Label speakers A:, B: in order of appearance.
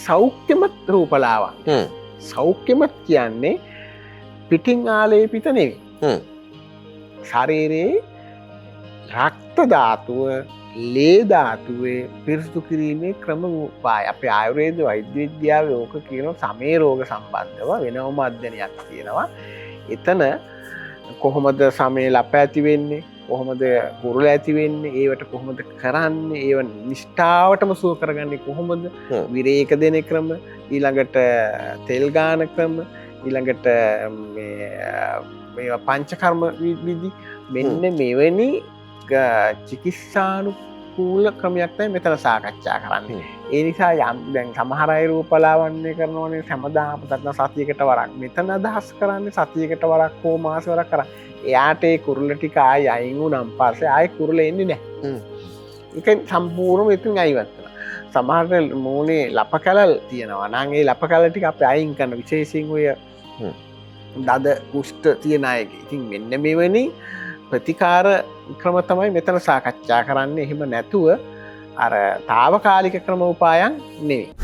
A: සෞඛ්‍යමත් රූපලාවන්‍ය. සෞඛ්‍යමත් කියන්නේ පිටින් ආලේපිත නෙවෙයි. ශරීරයේ රක්ත ධාතුව, ලේ ධාතුවේ පිරිසිදු කිරීමේ ක්‍රම උපාය. අපේ ආයුර්වේද වෛද්‍ය විද්‍යාවේ ඕක කියන සමේ රෝග සම්බන්ධව වෙනම අධ්‍යයනයක් තියෙනවා. එතන කොහොමද සමේ ලප ඇති වෙන්නේ, කොහොමද කුරුල ඇති වෙන්නේ, ඒවට කොහොමද කරන්නේ, ඒව නිෂ්ඨාවටම සුව කරගන්නේ කොහොමද, විරේක දෙන ක්‍රම, ඊළඟට තෙල් ගාන ක්‍රම, ඊළඟට මේවා පංචකර්ම විදි, මෙන්න මෙවැනි චිකිත්සානුකූල ක්‍රමයක් තමයි මෙතන සාකච්ඡා කරන්නේ. ඒ නිසා යම් දැන් සමහර අය රූපලාවන්‍ය කරනෝනේ හැමදාම නැත්නම් සතියකට වරක්. මෙතන අදහස් කරන්නේ සතියකට වරක් හෝ මාස වරක් කරා. එයාට ඒ කුරුල ටික ආයි අයින් වුණාන් පස්සේ ආයි කුරුල එන්නේ නැහැ. ඒක සම්පූර්ණයෙන්ම ඉතින් අයිවත් වෙනවා. සමහර මූණේ ලප කැලල් තියෙනවා නම් ඒ ලප කැලල් ටික අපි අයින් කරන විශේෂයෙන් ඔය දද කුෂ්ඨ තියෙන අයගේ. ඉතින් මෙන්න මෙවැනි ප්‍රතිකාර ක්‍රම තමයි මෙතන සාකච්ඡා කරන්නේ. එහෙම නැතුව අර තාවකාලික ක්‍රම උපායන් නෙවෙයි.